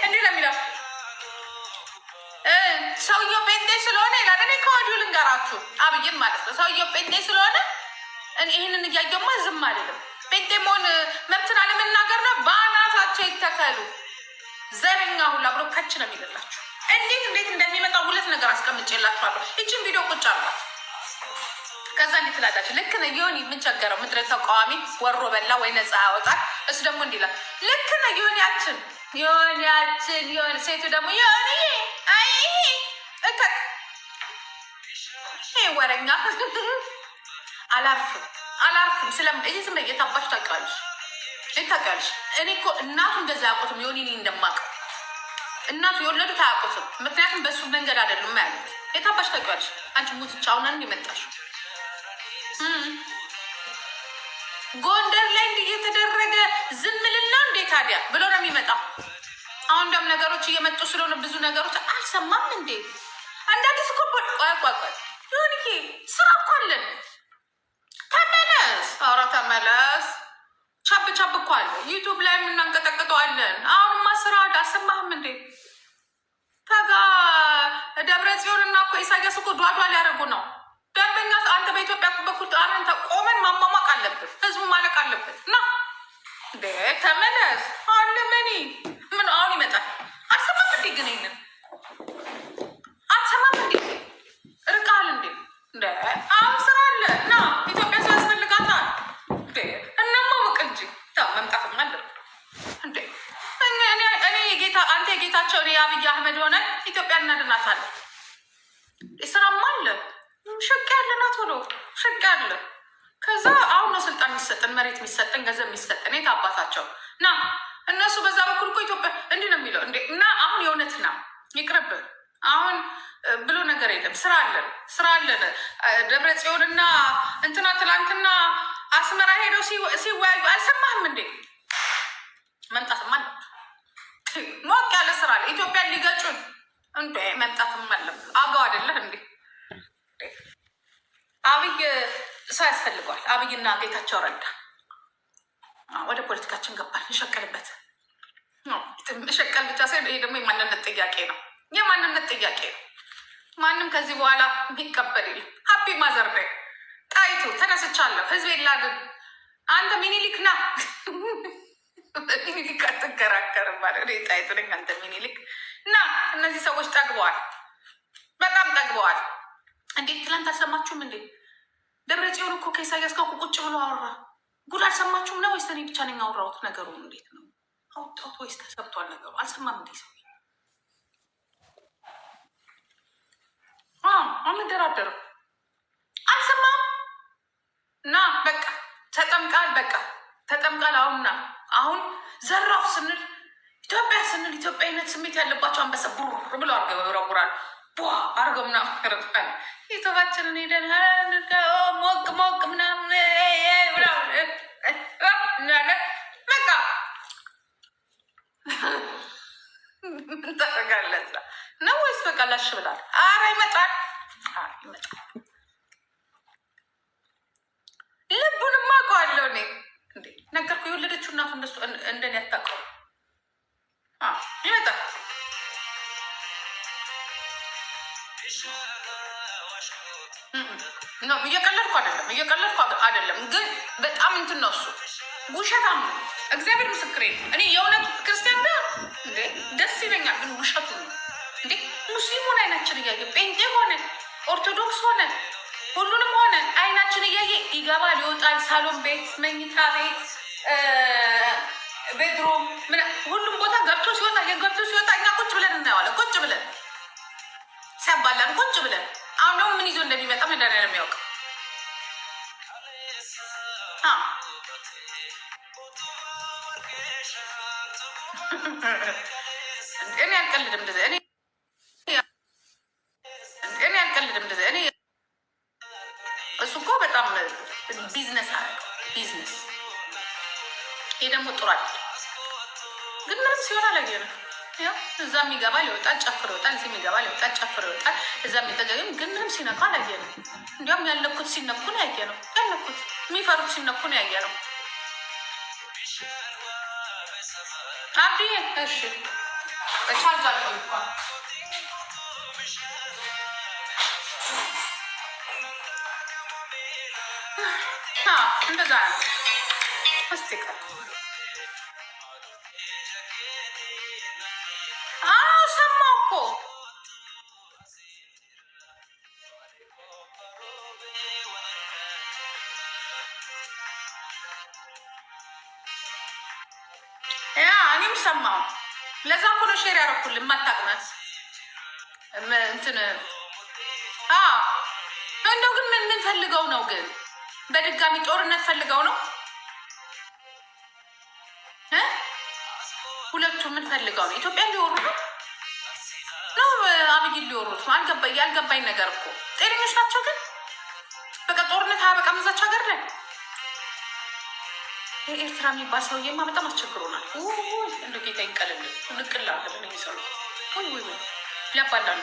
እንዲህ ነው የሚለው ሰውየው ጴንጤ ስለሆነ ይላል። እኔ ከወዲሁ ልንገራችሁ አብይን ማለት ነው። ሰውየው ጴንጤ ስለሆነ ይህንን እያየማ ዝም አልልም። ጴንጤ መሆን መብትን አለመናገር ነው። በአናታቸው ይተከሉ። ዘረኛ ሁላ ብሎ ከች ነው የሚልላችሁ። እንዴት እንዴት እንደሚመጣ ሁለት ነገር አስቀምጬላችኋለሁ። ይችን ቪዲዮ ቁጭ አልኳት። ከዛ እንዴት ትላላችሁ? ልክ ነው ዮኒ። የምንቸገረው ምድረ ተቃዋሚ ወሮ በላ ወይ ነፃ ያወጣል። እሱ ደግሞ እንዲህ ይላል። ልክ ነው ዮኒያችን፣ ዮኒያችን፣ ዮኒ። ሴቱ ደግሞ ዮኒ አይ እከክ ይሄ ወረኛ። አላርፍም፣ አላርፍም። ስለም ይህ ዝም ብለህ የታባሽ ታውቂዋለሽ፣ ታውቂዋለሽ። እኔ እኮ እናቱ እንደዛ አያውቁትም። ዮኒ እኔ እንደማውቀው እናቱ የወለዱት አያውቁትም። ምክንያቱም በእሱ መንገድ አይደሉም ያሉት። የታባሽ ታውቂዋለሽ አንቺ ሙትቻውን አንድ የመጣሽው ጎንደር ላይ እንዲህ እየተደረገ ዝም ልል ነው እንዴ ታዲያ ብሎ ነው የሚመጣው። አሁን ደም ነገሮች እየመጡ ስለሆነ ብዙ ነገሮች አልሰማም እንዴ? አንዳንድ እኮ ቆይ ቆይ ቆይ ዮኒዬ ስራ እኮ አለን። ተመለስ፣ ኧረ ተመለስ። ቻብ ቻብ እኮ አለ ዩቱብ ላይ የምናንቀጠቅጠዋለን። አሁንማ ስራ አለ። አልሰማህም እንዴ? ተጋ ደብረ ጽዮን እና እኮ ኢሳያስ እኮ ዷዷ ሊያደርጉ ነው። ደንበኛ አንተ በኢትዮጵያ በኩል አብረን ቆመን ማሟሟቅ አለብን። ህዝቡ ማለቅ አለብን። ና እንዴ ተመለስ። አለ መኒ ምን አሁን ይመጣል። አልሰማም እንዴ ግን ይሄንን አልሰማም እንዴ? ርቃል እንዴ? እንደ አሁን ስራ አለ ና ኢትዮጵያ ሰው ያስፈልጋታል። እንዴ እናሟሙቅ እንጂ መምጣትም አለብን እንዴ። እኔ የጌታ አንተ የጌታቸው እኔ የአብይ አህመድ ሆነ ኢትዮጵያ እናድናታለን። ስራም አለ ሽቅ ያለ ና ቶሎ ሽቅ ያለ። ከዛ አሁን ነው ስልጣን የሚሰጠን፣ መሬት የሚሰጠን፣ ገንዘብ የሚሰጠን። የት አባታቸው ና እነሱ በዛ በኩል እኮ ኢትዮጵያ እንዲህ ነው የሚለው እንዴ። እና አሁን የእውነት ና ይቅርብ አሁን ብሎ ነገር የለም። ስራ አለን፣ ስራ አለን። ደብረ ጽዮንና እንትና ትላንትና አስመራ ሄደው ሲወያዩ አልሰማህም እንዴ? መምጣትም አለብህ። ሞቅ ያለ ስራ አለ። ኢትዮጵያን ሊገጩን እንዴ መምጣትም አለብህ። አገው አይደለህ እንዴ? አብይ ሰው ያስፈልገዋል። አብይና ጌታቸው ረዳ ወደ ፖለቲካችን ገባል። እንሸቀልበት። መሸቀል ብቻ ሳይሆን ይሄ ደግሞ የማንነት ጥያቄ ነው። የማንነት ጥያቄ ነው። ማንም ከዚህ በኋላ የሚቀበል የለም። Happy Mother Day ጣይቱ ተነስቻለሁ። ህዝብ ላድን። አንተ ሚኒሊክ ና። ሚኒሊክ አትከራከርም ማለት እኔ ጣይቱ ነኝ፣ አንተ ሚኒሊክ ና። እነዚህ ሰዎች ጠግበዋል፣ በጣም ጠግበዋል። እንዴት ትላንት አልሰማችሁም እንዴ? ደብረ ጽዮን እኮ ከኢሳያስ ጋር ቁጭ ብሎ አወራ። ጉድ አልሰማችሁም ነው ወይስ እኔ ብቻ ነኝ ያወራሁት? ነገሩ እንዴት ነው አወጣሁት ወይስ ተሰብቷል ነገሩ? አልሰማም እንዴ ሰው? አንደራደርም። አልሰማም ና በቃ ተጠምቃል፣ በቃ ተጠምቃል። አሁን ና አሁን ዘራፍ ስንል ኢትዮጵያ ስንል ኢትዮጵያዊነት ስሜት ያለባቸው አንበሳ ቡር ብሎ አርገው ይወረውራሉ። ቧ አርገው ምናምን ያደርጋል። ዩቱባችንን ሄደን ሞቅ ሞቅ ምናምን ምናምን በቃ ምን ታደርጋለህ እዛ ነው ወይስ በቃ ላሽ ብላል? ኧረ ይመጣል፣ ይመጣል። ልቡንማ አውቀዋለሁ እኔ እንዴ ነገርኩህ። የወለደችው እናቱ እንደሱ እንደኔ አታውቀውም። ይመጣል። እየቀለድኩ አይደለም፣ እየቀለድኩ አይደለም። ግን በጣም እንትን ነው እሱ ውሸታም ነው። እግዚአብሔር ምስክሬ ነው። እኔ የእውነት ክርስቲያን ቢሆን እንዴ ደስ ይለኛል፣ ግን ውሸቱ ነው እንዴ። ሙስሊሙን አይናችን እያየ ጴንጤ ሆነ ኦርቶዶክስ ሆነ ሁሉንም ሆነ አይናችን እያየ ይገባል ይወጣል። ሳሎን ቤት፣ መኝታ ቤት፣ bedroom ሁሉም ቦታ ገብቶ ሲወጣ ገብቶ ሲወጣ እኛ ቁጭ ብለን እናየዋለን። ቁጭ ብለን ሲያባላን ቁጭ ብለን። አሁን ደግሞ ምን ይዞ እንደሚመጣ መድኃኒዓለም የሚያውቅ። እኔ አልቀልድም እንደዚያ እኔ አልቀልድም እንደዚያ። እኔ እሱ እኮ በጣም ቢዝነስ አደረገው ቢዝነስ። ይሄ ደግሞ ጥሩ አይደለም። ግን ምንም ሲሆን አላየንም። እዛም ይገባል ይወጣል፣ ጨፍሮ ይወጣል፣ እዚህም ይገባል ይወጣል፣ ጨፍሮ ይወጣል፣ እዛም ይጠገግም። ግን ምንም ሲነካ አላየንም። እንዲያውም ያለኩት ሲነኩ ነው ያየነው። ያለኩት የሚፈሩት ሲነኩ ነው ያየነው። አብዲዬ እሺ ቻርጅ አልቆይቷል። እንደዛ ነው። እስቲ ቆይ፣ አዎ ሰማሁ እኮ። Yeah፣ እኔም ሰማሁ። ለዛ እኮ ነው share ያደረኩልህ። የማታውቅነት እንትን እንደው ግን ምን ፈልገው ነው ግን? በድጋሚ ጦርነት ፈልገው ነው? ሁለቱ ምን ፈልገው ነው? ኢትዮጵያ ሊወሩ ነው አብይን ሊወሩት ነው? ያልገባኝ ነገር እኮ ጤነኞች ናቸው ግን? በቃ ጦርነት አያበቃም እዛች ሀገር ላይ። የኤርትራ የሚባል ሰውዬማ በጣም አስቸግሮናል። እንደ ጌታ ይንቀልልን፣ ንቅል አለብን የሚሰሩ ወይ ወይ ወይ ሊያባላሉ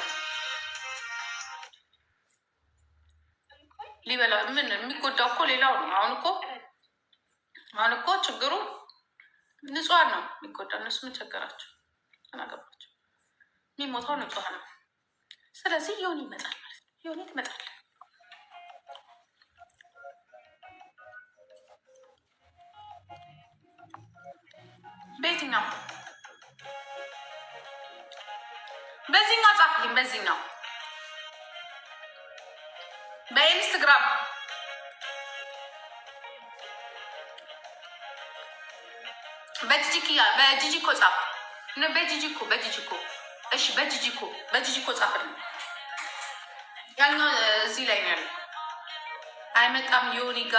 ሊበላ ምን የሚጎዳው እኮ ሌላው ነው። አሁን እኮ ችግሩ ንጹሐን ነው የሚጎዳው። እነሱ ምን ቸገራቸው? አናገባቸው። የሚሞተው ንጹሐን ነው። ስለዚህ ዮኒ ይመጣል ማለት ነው። ዮኒ ትመጣለህ። በየትኛው? በዚህኛው ጻፍልኝ። በዚህኛው በኢንስትግራም በጂጂኪያ በጂጂኮ ጻፍ። በጂጂኮ በጂጂኮ እሺ፣ በጂጂኮ በጂጂኮ ጻፍልኝ። ያኛው እዚህ ላይ ነው ያለው። አይመጣም ዮኒ ጋ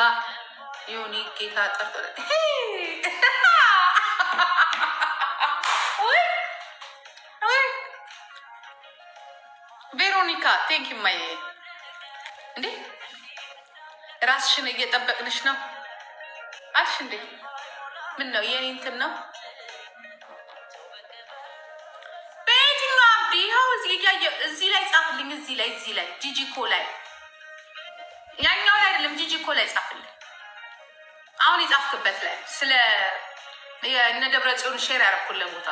ዮኒ ጌታ ጠርቶ ቬሮኒካ thank you ማየ። እንዴ ራስሽን እየጠበቅንሽ ነው አልሽ እንዴ? ምን ነው የኔ እንትን ነው? በየትኛው አብዲ? ይኸው እዚህ ላይ ጻፍልኝ። እዚህ ላይ ጂጂኮ ላይ፣ ያኛው ላይ አይደለም፣ ጂጂኮ ላይ ጻፍልኝ። አሁን የጻፍክበት ላይ ስለ እነ ደብረ ጽዮን share ያደረኩልን ቦታ።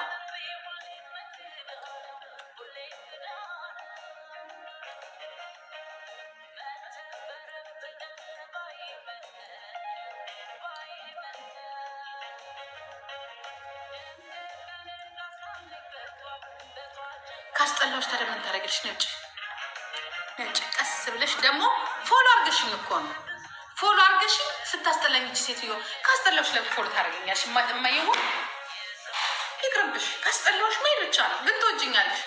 ካስጠላዎች ታዲያ ምን ታደርጊልሽ? ነጭ ነጭ ቀስ ብለሽ ደግሞ follow አድርገሽኝ እኮ ነው። Follow አድርገሽኝ ስታስጠላኝ ይቺ ሴትዮ ካስጠላዎች ለምን follow ታደርገኛለሽ? የማየው ይቅርብሽ። ካስጠላዎች መሄድ ብቻ ነው፣ ግን ትወጂኛለሽ።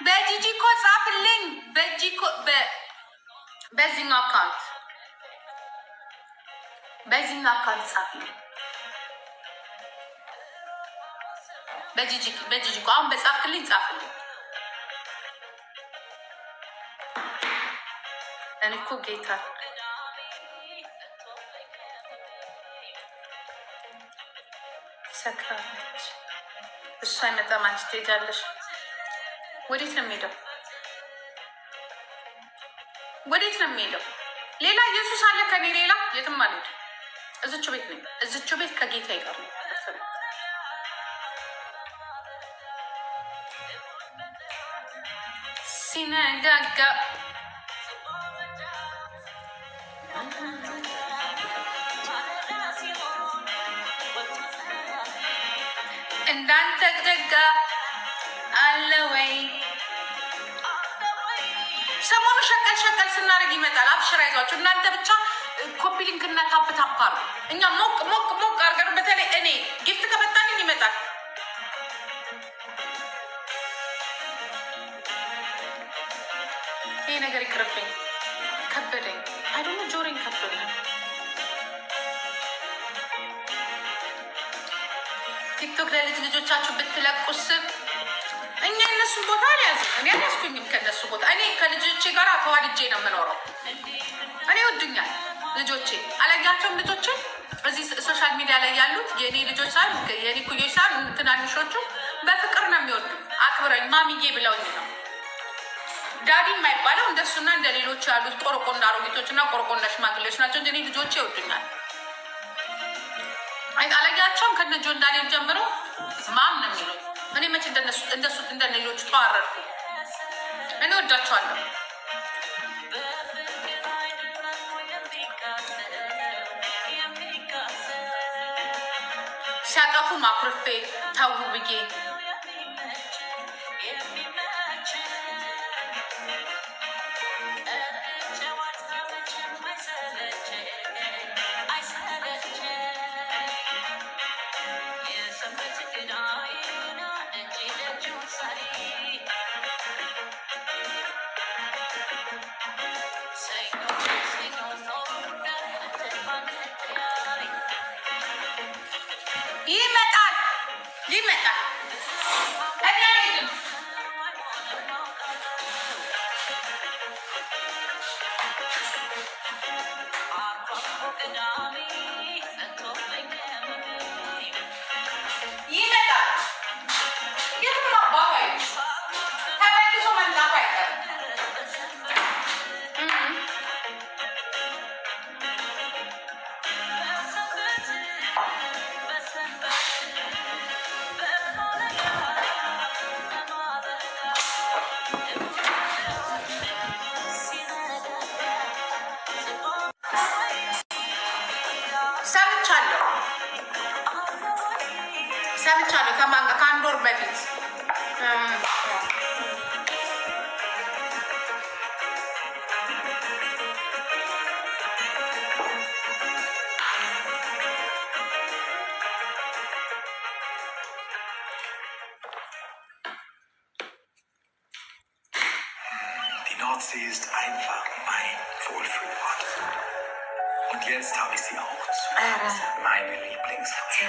በጂጂኮ ጻፍልኝ። በጂኮ በዚህኛው account፣ በዚህኛው account ጻፍልኝ። በጂጂኮ አሁን በጻፍክልኝ ጻፍልኝ። እኔ እኮ ጌታ ሰክራለች። እሱ አይመጣም፣ አንቺ ትሄጃለሽ። ወዴት ነው የሚሄደው? ወዴት ነው የሚሄደው? ሌላ ኢየሱስ አለ ከኔ ሌላ የትም አልሄድም። እዝቹ ቤት ነኝ። እዝቹ ቤት ከጌታ ይቀር ነው። ሲነጋጋ እንዳንተ ደጋ አለ ወይ? ሰሞኑ ሸቀል ሸቀል ስናደርግ ይመጣል። አብሽራ ይዟቸው እናንተ ብቻ copy link እና tap tap አርጉ። እኛ ሞቅ ሞቅ ሞቅ አርገን፣ በተለይ እኔ gift ከመጣልኝ ይመጣል። ይሄ ነገር ይቅርብኝ፣ ከበደኝ። I don't ጆሮኝ ከብዶኛል። ቲክቶክ ለልጅ ልጆቻችሁ ብትለቁስ እኛ የነሱን ቦታ አልያዝም። እኔ አልያዝኩኝም ከነሱ ቦታ። እኔ ከልጆቼ ጋር ተዋድጄ ነው የምኖረው። እኔ ወዱኛል ልጆቼ፣ አላያቸውም ልጆቼ እዚህ social media ላይ ያሉት የእኔ ልጆች ሳይሆን የእኔ ኩዮች ሳይሆን ትናንሾቹ በፍቅር ነው የሚወዱ። አክብረኝ ማሚዬ ብለውኝ ነው። Daddy የማይባለው እንደሱና እንደ ሌሎቹ ያሉት ቆርቆንዳ አሮጊቶች እና ቆርቆንዳ ሽማግሌዎች ናቸው እንጂ እኔ ልጆቼ ይወዱኛል። አላያቸውም። ከነ ጆን ዳንኤል ጀምሮ mom ነው የሚሉት። እኔ መቼ እንደሱ እንደሌሎቹ ተዋረድኩ። እኔ ወዳቸዋለሁ። ሲያጠፉ ማኩርፌ ተው ብዬ ይመጣል ይመጣል። እኔ አልሄድም። ይመጣል። የትም አባቱ አይሄድም። ተመልሶ መምጣቱ አይቀርም። ሰምቻለሁ ሰምቻለሁ። ከማን ጋር? ከአንድ ወር በፊት Die Nordsee ist einfach mein Wohlfühlort. Und jetzt habe ich sie auch zu Hause. Meine Lieblingsfrische.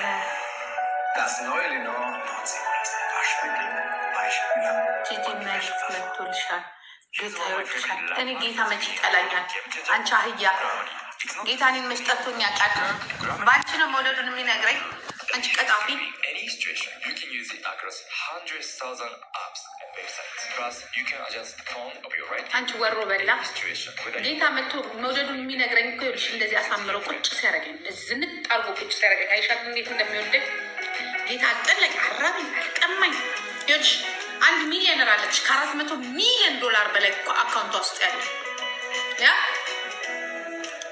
Das neue Lenor Nordsee Brise. Waschmittel, Weichspüler ጂጂ und መልክ Wäscheverfahren. መጥቶልሻል። ጌታ ይወድሻል። እኔ ጌታ መች ይጠላኛል? አንቺ አህያ፣ ጌታ እኔን መች ጠልቶኝ ያውቃል? በአንቺ ነው መውደዱን የሚነግረኝ። አንቺ ቀጣፊ። Any situation, you can use it across hundreds thousand apps and websites. Plus, you can adjust the tone of your writing አንቺ ወሮ በላ። any situation whether ጌታ መጥቶ መውደዱን የሚነግረኝ እኮ ይኸውልሽ እንደዚህ አሳምሮ ቁጭ ሲያደርገኝ፣ እንደዚህ ዝንጥ አድርጎ ቁጭ ሲያደርገኝ አይሻል እንዴት እንደሚወደኝ። ጌታ አልጠላኝ፣ አራበኝ፣ አልቀማኝ። ይኸውልሽ አንድ ሚሊዮነር አለች ከ400 ሚሊዮን ዶላር በላይ እኮ አካውንቷ ውስጥ ያለ፣ ያ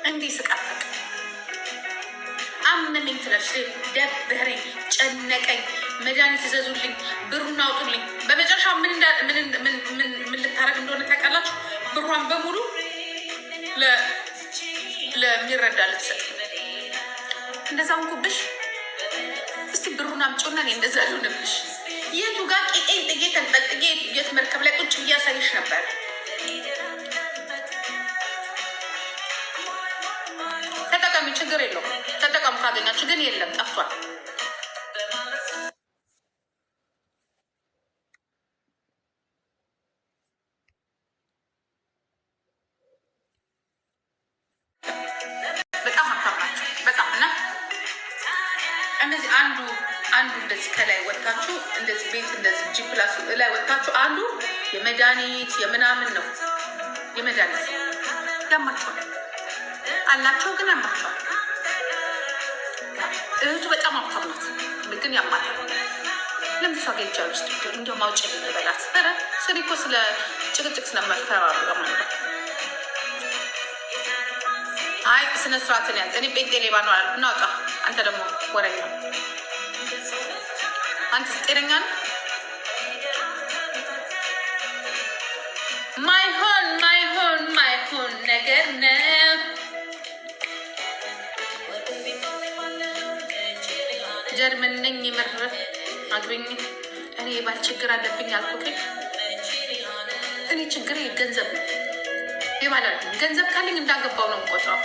እንዲህ ስቃፈቅ አመመኝ ትላለች። ደበረኝ፣ ጨነቀኝ፣ መድኃኒት እዘዙልኝ፣ ብሩን አውጡልኝ። በመጨረሻ ምን ልታደርግ እንደሆነ ታውቃላችሁ? ብሯን በሙሉ ለሚረዳ ልትሰጥ። እንደዛ ሆንኩብሽ። እስቲ ብሩን አምጪውና እኔ እንደዛ ልሆንብሽ። የቱ ጋር ቄጤን ጥዬ ተንጠልጥዬ የት መርከብ ላይ ቁጭ ብዬ አሳይሽ ነበር። ተጠቀሚ፣ ችግር የለውም። ተጠቀሙ ካገኛችሁ፣ ግን የለም፣ ጠፍቷል። በጣም ሀብታም ናቸው። በጣም። እና እንደዚህ አንዱ አንዱ እንደዚህ ከላይ ወጥታችሁ እንደዚህ ቤት እንደዚህ G plus ላይ ወጥታችሁ አንዱ የመድኃኒት የምናምን ነው። የመድኃኒት ያማቸዋል፣ አላቸው ግን ያማቸዋል። እህቱ በጣም ሀብታም ናት፣ ግን ያማታል። ለምን እሷ ጋር ሄጃለሁ? እስኪ እንደው ማውጫ በላት። ኧረ ስሪ እኮ ስለ ጭቅጭቅ ስለማይፈራሩ ማለት። አይ፣ ስነ ስርዓትን ያዝ። እኔ ጴንጤ ሌባ ነው አላልኩም። እናውጣ። አንተ ደግሞ ወረኛ፣ አንተ ጤነኛ ነው? ማይሆን ማይሆን ማይሆን ነገር ነው። ጀርመን ነኝ፣ የምር አግቢኝ። እኔ የባል ችግር አለብኝ አልኩኝ። እኔ ችግር ገንዘብ ነው። የባል ገንዘብ ካለኝ እንዳገባው ነው የምቆጥረው።